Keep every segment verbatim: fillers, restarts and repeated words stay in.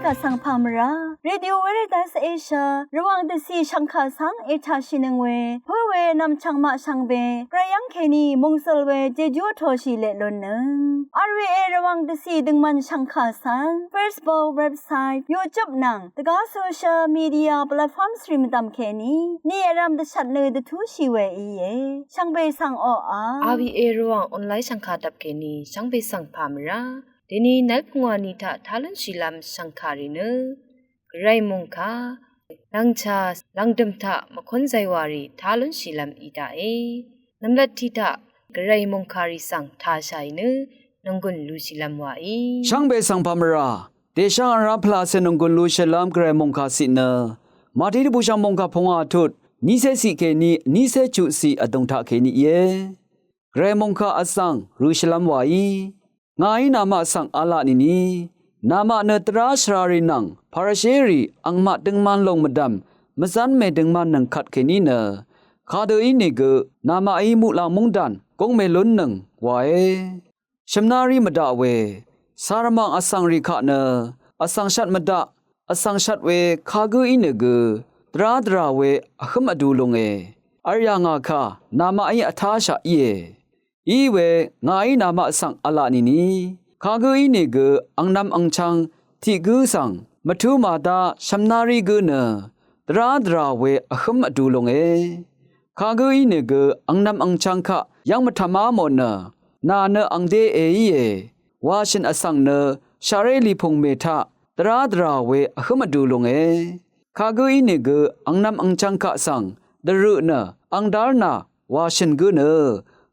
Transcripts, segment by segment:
Vsvng pà mvrá Radio Veritas Asia Rvwàng dvcì shv̀ngkà svng ètàshìnøng we pǿ we nv̀mchv̀ng maq shvngbe gvray yv́ng kèní mòngsøl we jejú vtoshì leq lunnøng. R V A Rvwàng dvcì døngmvn shv̀ngkà svng Facebook, website, YouTube nvng dvgá social media platforms rì mvdv̀m kèní ni vrv̄m dvshvt nø dvtúshì we íe. Shvngbe svng oqà R V A Rvwàng online shv̀ngkà dvp kèní shvngbe svng pà mvrá deni nv́l pungwà ni taq tá lúnshìlv́m shv̀ngkà rì nø gvray mòngkà lv̀ngchà lv̀ngdø̀m taq mvkún zaywà rì tá lúnshìlv́m í daqe. Nv̀mlat tiq taq gvray mòngkà rì svng tashàì nø nònggùn lushìlv́m wàí. Shvngbe svng pà mvrá dèshv́ng vrá pvlacè nònggùn lushìlv́m gvray mòngkà ciq nø Mati dvbùshv̀ng mòngkà pungwà tut nícé ciq kèní nícé chuqciq vdùng taq kèní íe. Gvray mòngkà vsvng røshìlv́m wàí. Ngàí namaq svng v̄la nìni, namaq nø dvrá shvrarì nvng Parisherì angmaq døngman lòng mvdv̀m mvzv́n mèdøngmannøng kvt kèní nø kadø ínìgø namaqí muqlàng móngdàn gúng mèlúnnøng wàe. Shvmnari mvdaq we, carvmàng vsvng rì kaq nø vsvng shvt mvdaq, vsvng shvt we kagǿ ínìgø dvrá dvrà we vhǿm vdu lunge. V̄l yà ngà kà namaqí vtáshaq íe. Iwe ngàí namaq svng v̄la nìni, kagǿ ínìgø angnv̄m angchv̄ng tiq gǿ svng mvtú màdá shvmnari gǿ nø dvrá dvrà we vhǿm vdu lunge. Kagǿ ínìgø angnv̄m angchv̄ng kaq yv́ng mvtvmá mò nø, nà nø angdé èíe. Wàshø̀n vsvng nø shaqré lìpùngmè taq dvrá dvrà we vhǿm vdu lunge. Kagǿ ínìgø angnv̄m angchv̄ng kaq svng dvrøq nø angdár nà wàshø̀n gǿ nø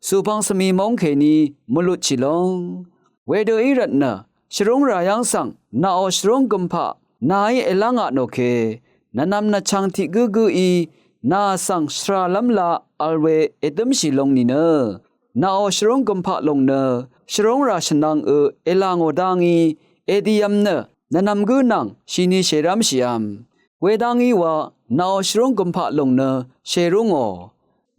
sùpvng svmi móng kèní mvlutshì lóng. Wedø í rvtnø shvrúngrà yv́ng svng naqò shvrúng gømpaq nàí èlv́ngaq nò ke, nvnvm nvchvng tiq gǿ gǿí nà svng shvràlv́m la vl we èdǿmshì long nìnø, naqò shvrúng gømpaq lòng nø shvrúngrà shvnvng ø èlà ngò dá ngí, èdìvm nø nvnvm gǿ nvng shìni shèrv́mshìvm. Wedá ngí wa naqò shvrúng gømpaq lòng nø shèrúngò.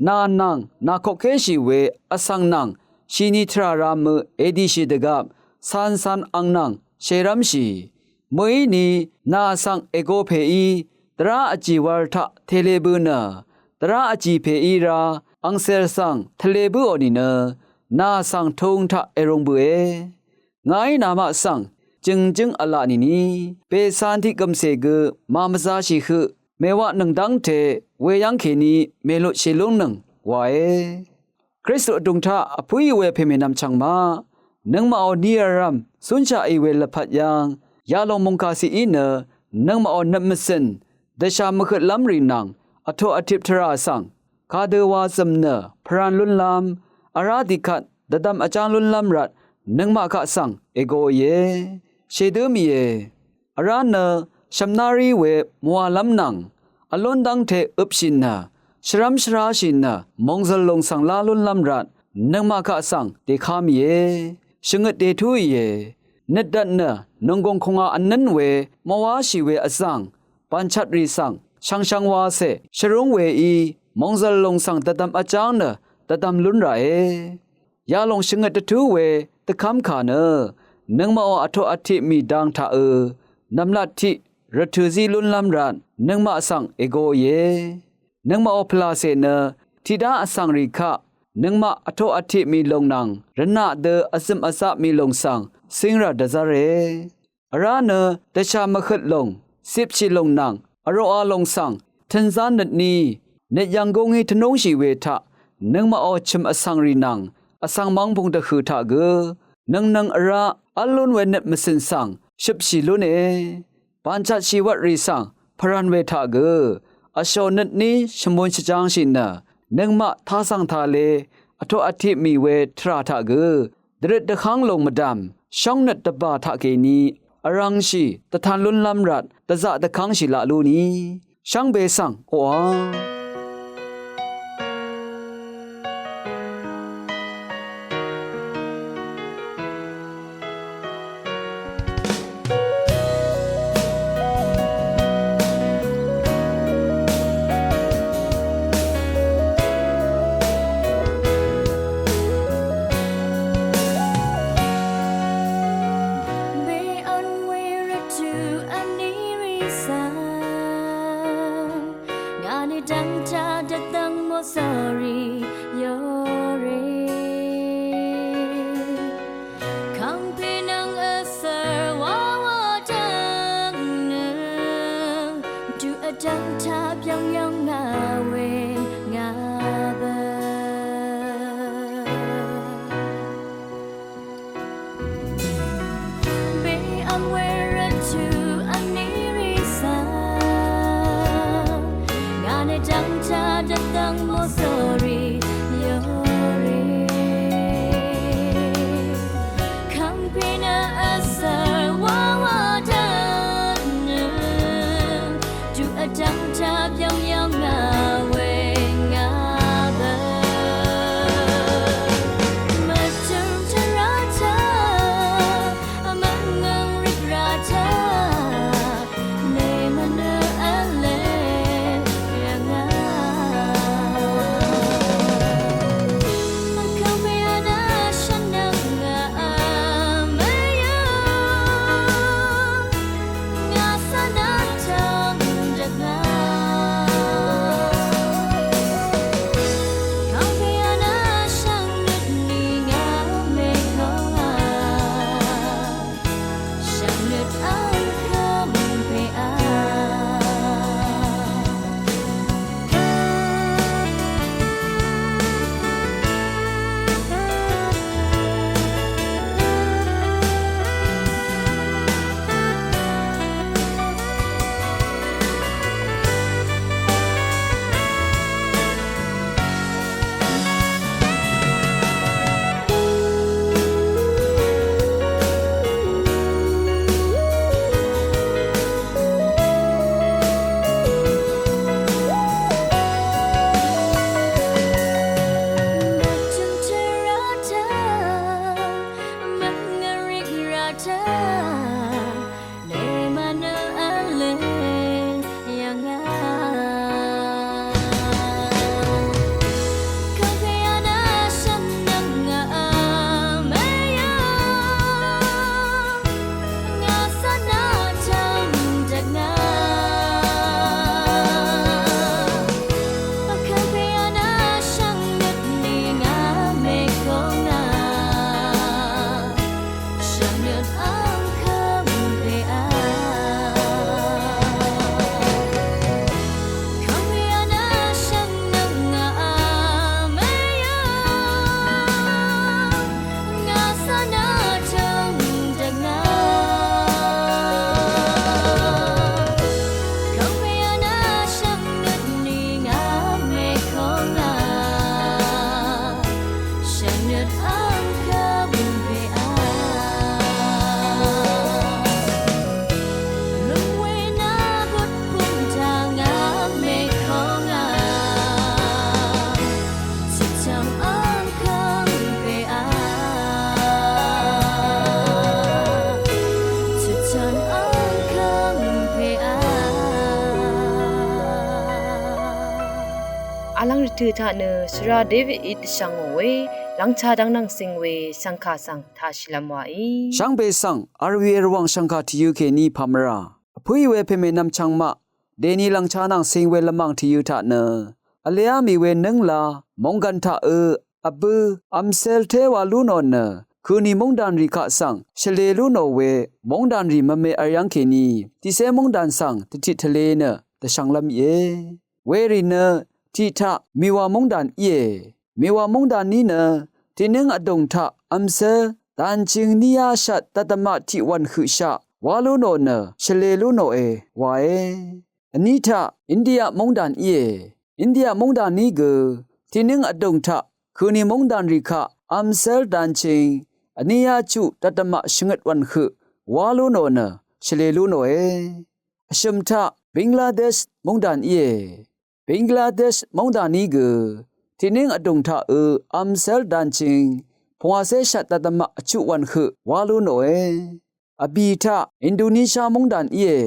Nà nvng nàkoqkéshì we vsvng nvng shìni tvrà rā mø èdìshì dvgvp cancan ang nvng shèrv́mshì. Mø̀íni nà svng ègo pèí dvrá vjì wal taq tele bø nø, dvrá vjì pèí rā angcèl svng tvle bǿò nìnø, nà svng tūng taq èrung bøe. Ngàí namaq svng jø̀ngjǿng v̄la nìni, bècan tiq gø̀mcè gø màmvzāshì høq mèwaqnøng dv́ngte weyv́ng kèní mèlutshì lúnnøng wàe. Kristu vdùng taq vpǿì we pèmènvm chvng maq, nøngmaqò ni vrv̀m zúnshaqì we lvpat yv́ng yalòng mòngkà ciq í nø nøngmaqò nøt mvcø̀n dvshà mvhøtlv́m rì nvng vtoq vtip tvrà svng kadø wa zø̀m nø pvran lúnlv́m, vrá dìkvt dvdvm vjáng lúnlv́m rvt nøngmaq kaq svng ègoìe. Shèdǿ mìe. Vrá nø shv̀mnárí we mvwàlv́m nvng vlún dv́ngte øpshì nø shvrv́m shvráshì nø mòngzø̀l lòng svng lá lúnlv́m rvt nøngmaq kaq svng dèká mìe. Shvngøt dètúìe. Nøt dvt nø nònggùng kùngà vnǿn we mvwáshì we vzv̀ng bànchvtrì svng shvngshvng wacè shvrúng weí mòngzø̀l lòng svng dvdvm vjáng nø dvdvm lún ràe. Yalòng shvngøt dvtú we dvkv́mkà nø nøngmaqò vtoq vtiq mì dang taqø nv̀mlat tiq rvtø̀zí lúnlv́m rvt nøngmaq svng ègoìe. Nøngmaqò pvlàcè nø tiqdá vsvngrì kaq nøngmaq vtoq vtiq mì lòng nvng rvnaq dø vzø̀m vzaq mì lòng svng cíngrà dvzv́re. Vrá nø dvshà mvhøt lòng, cipshì lòng nvng vroqa lòng svng tø̄nzán nøtní nøtyv̀ng gǿngí tvnúngshì we taq nøngmaqò chø̀m vsvngrì nvng vsvng mv́ng pung dvhø̀ taq gø nøngnøng vrá v́l lún we nøt mvcø̀n svng shøpshì lúne. Bànchvtshì wvtrì svng pvran we taq gø vshò nøtní shvmun shvjangshì nø nøngmaq tasv̀ng tale vtoq vtiq mì we tvrà taq gø dvrøt dvhv́ng lòng mvdv̀m shóngnøt dvbà taqkèní vrv̄ngshì dvtan lúnlv́m rvt dvzaq dvkv́ngshì laq lú ni shvngbe svng oqà Tuq vní rì svng ngà nø dv́ngtaq dvdv́ng mòsòrì yòrì. Kàngpè nvng vsv̀r wawa dv́ng nø tuq vdv́ngtaq byv́ng yv́ng ngà we ngà bø. Bèvm we rvt tuq vní rì svng ngà nø dv́ngtaq dvdv́ng mòsòrì yòrì. Kàngpè nø vsv̀r wawa dv́ng nø tuq vdv́ngtaq byv́ng yv́ng ngà we ngà bø. Mvtø̀m tvrà taq, mvngø̀ng rìgrà taq, nè mvnø v̄le yv̀ngà. Mvkv̀ng pè vnø shvnøng ngà vmvyø. Ngà svng nø tvng dvgà. Kàngpè vnø shvnøt ni ngà mèkòngà. Shvnøt ang kàngpè a. Vlv́ng rvtø̀ taq nø shvra David í dvshvngò we lv́ngchá dv́ngnvng cing we shv̀ngkà svng taq shìlv́m wàí. Shvngbe svng v̄l we rvwàng shv̀ngkà tvyø̄ kèní pàmvrà vpǿì we pèmènvm chvngmaq dèni lv̀ngchā nvng cing we lvmàng tìyø̄ taq nø vleá mì we nǿngla mònggv̀n taq ø vbø̄ vmsel té wa lú nò nø køni móngdànrì kaq svng shvlē lú nò we móngdànrì mvme v̄l yv́ng kèní tiqcé móngdàn svng dvtiq tvlē nø dvshvnglv́m íe. Werì nø tiq taq mìwà móngdàn íe. Mìwà móngdàn ní nø tiqnǿng vdùng taq vmsel dànching níyá shat dvdvmaq tiq wv̀n høqshaq wá lú nò nø shvlē lú nòe wae. Vní taq India móngdàn íe. India móngdàn ní gø tiqnǿng vdùng taq køni móngdànrì kaq vmsel dànching vníyá chuq dvdvmaq shvngøt wv̀n høq wá lú nò nø shvlē lú nòe. Vshø̀m taq Bangladesh móngdàn íe. Bangladesh móngdàn ní gø tiqnǿng vdùng taq ø vmsel dànching pungwàcé shat dvdvmaq vchuq wv̀n høq wá lú nòe. Vbì taq Indonesia móngdàn íe.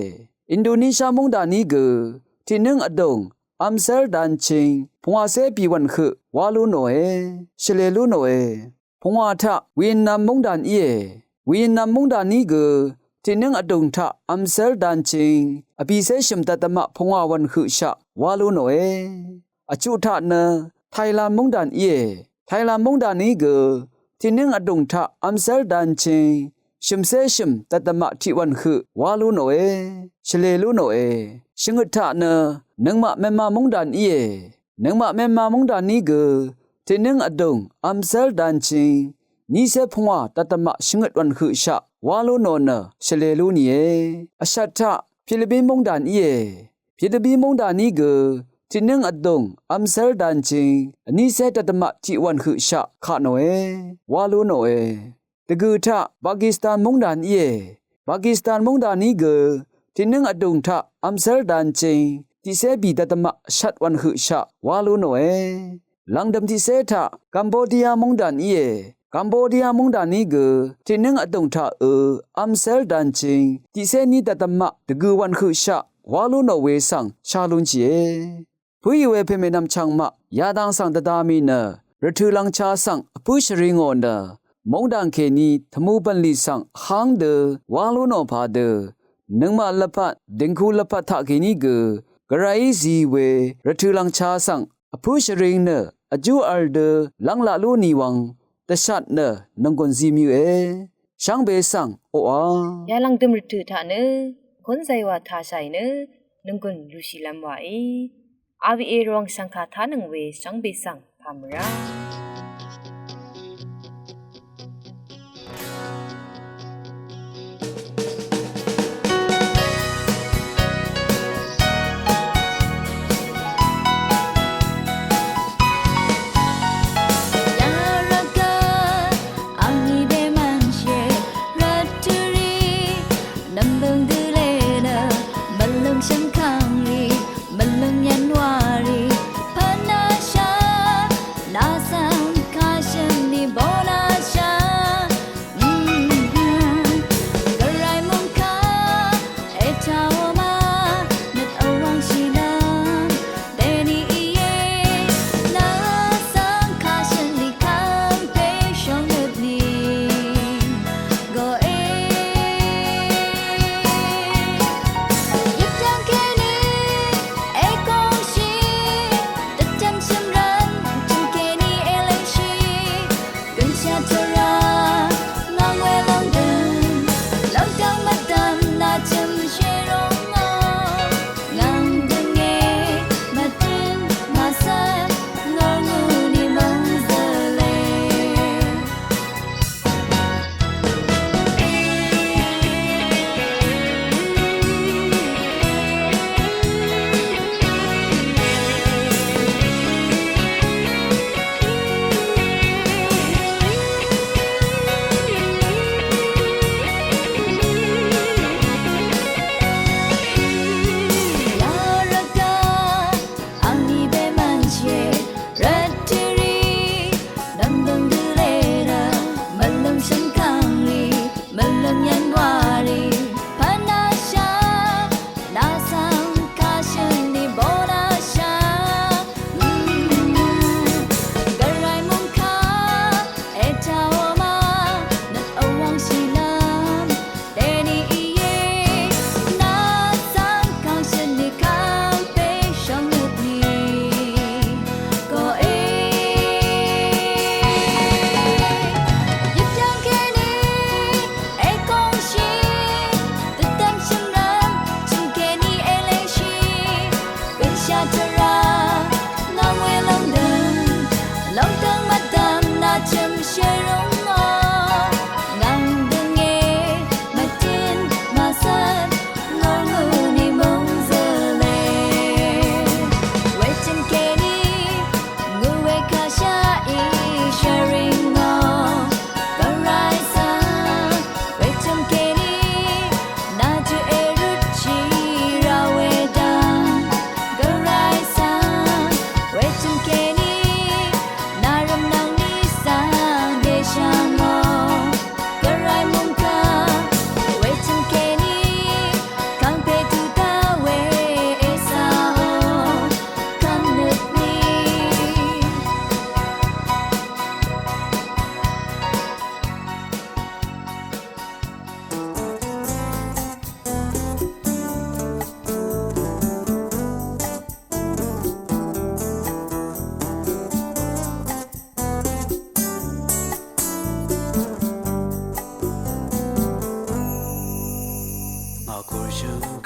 Indonesia móngdàn ní gø tiqnǿng vdùng vmsel dànching pungwàcé bì wv̀n høq wá lú nòe. Shvlē lú nòe. Pungwà taq Vietnam móngdàn íe. Vietnam móngdàn ní gø tiqnǿng vdùng taq v̄mzv́r danching vbìcé shø̀m dvdvmaq pungwà wv̀n høqshaq wá lú nòe. Vchuq taq nø Thailand móngdàn íe. Thailand móngdànní gø tiqnǿng vdùng taq v̄mzv́r danching shø̀mcé shø̀m dvdvmaq tiqwv̀n høq wá lú nòe. Shvlē lú nòe. Shvngøt taq nø nøngmaq Myanmar móngdàn íe. Nøngmaq Myanmar móngdànní gø tiqnǿng vdùng v̄mzv́r danching nícé pungwà dvdvmaq shvngøt wv̀n høqshaq wá lú nò nø shvlē lú nìe. Vshvt taq Philippin móngdàn íe. Philippin móngdànní gø tiqnǿng vdùng v̄mzv́r danching vnícé dvdvmaq tiqwv̀n høqshaq kaq nòe wá lú nòe. Dvgø̀ taq Pakistan móngdàn íe. Pakistan móngdànní gø tiqnǿng vdùng taq v̄mzv́r danching tiqcé bì dvdvmaq shvt wv̀n høqshaq wá lú nòe. Lv̀ngdø̀m tiqcé taq Cambodia móngdàn íe. Cambodia móngdànní gø tiqnǿng vdùng taq ø v̄mzv́r danching tiqcé ní dvdvmaq dvgø̀ wv̀n høqshaq wá lú nò we svng shá lúnshìe. Pǿì we pèmènvm chvngmaq yadang svng dvda mì nø rvtø̀ lv̀ngcha svng vpǿ shvri ngò nø móngdàn kèní tvmū bv̀nlì svng vháng dø wá lú nò pàdø nøngmaq lvpat dìngku lvpat taqkèní gø gvrayí zi we rvtø̀ lv̀ngcha svng vpǿ shvring nø vjú v̄l dø lv́ng laq lú nì wvng dvshat nø nònggùn zi mø̀e. Shvngbe svng oqà yalv̀ngdø̀m rvtø̀ taq nø vkún zaywà tashàì nø nònggùn lushìlv́m wàí. A B A Rvwàng shv̀ngkà tánøng we shvngbe svng pàmvrá. Yarvgvp angní bèmvnshì rvtø̀ rì nv̀mløng dø lé nø mvløng shvngkvng rì mvløng yv̀nwà rì pvnashà nasa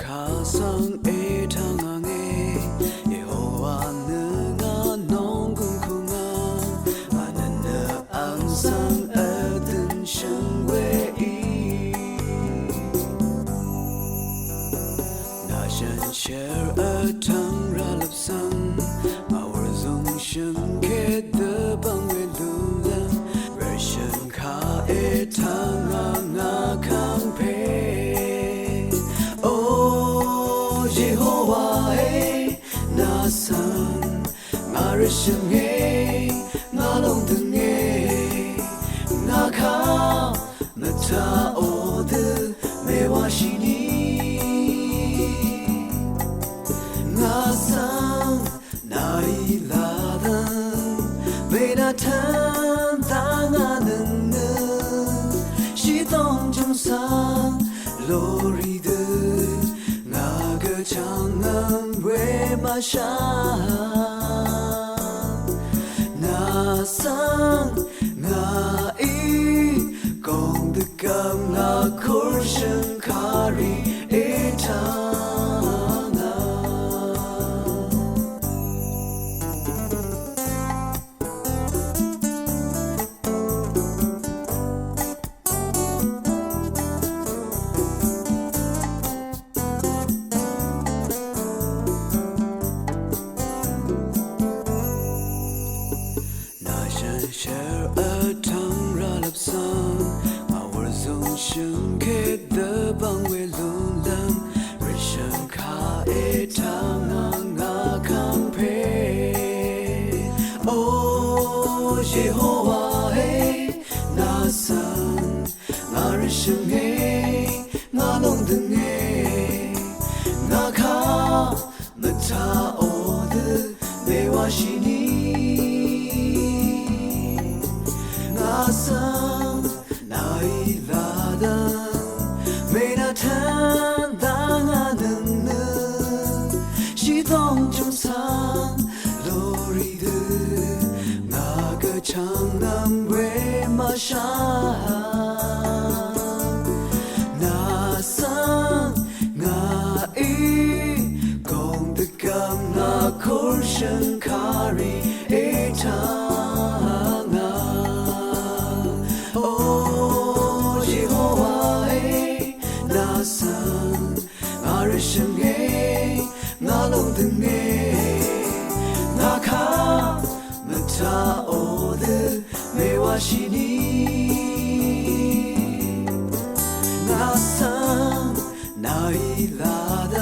Kà svng ètvng à:ngé, Yehowa nø ngà nònggùn kùngà, mànøt nø àng svng vdø̀n shø̀n weí. Nà shànshér vtvng rvlvp svng, màwv̀r zùng shø̀ngke dvbvng we lúnlv́m, rvshø̀ng kà ètvng à:ngà kàngpè. O Yehowa è, nà svng ngà rvshø̀ngé, ngà lóngdø̀ngé, ngà kaq mvtaqò dø mèwáshìni. Ngà svng nàí lvdv̀ng mènàtv́n dvngà nøng nø, shìtóng jø̀m svng lorì dø ngà gø chàngvm we màshà. Nà svng ngàí gòng dvgv̀m ngà kùrshø̀ng kàrì ètvng à. Nà shànshér vtvng rvlvp svng, màwv̀r zùng shø̀ngke dvbvng we lúnlv́m, rvshø̀ng kà ètvng à:ngà kàngpè. O Yehowa è, nà svng ngà rvshø̀ngé, ngà lóngdø̀ngé, ngà kaq mvtaqò dø mèwáshìni. Ngà svng nàí lvdv̀ng mènàtv́n dvngà nøng nø, shìtóng jø̀m svng lorì dø ngà gø chàngvm we màshà. Nà svng ngàí gòng dvgv̀m ngà kùrshø̀ng kàrì ètvng à. O Yehowa è, nà svng ngà rvshø̀ngé, ngà lóngdø̀ngé, ngà kaq mvtaqò dø mèwáshìni. Ngà svng nàí lvdv̀ng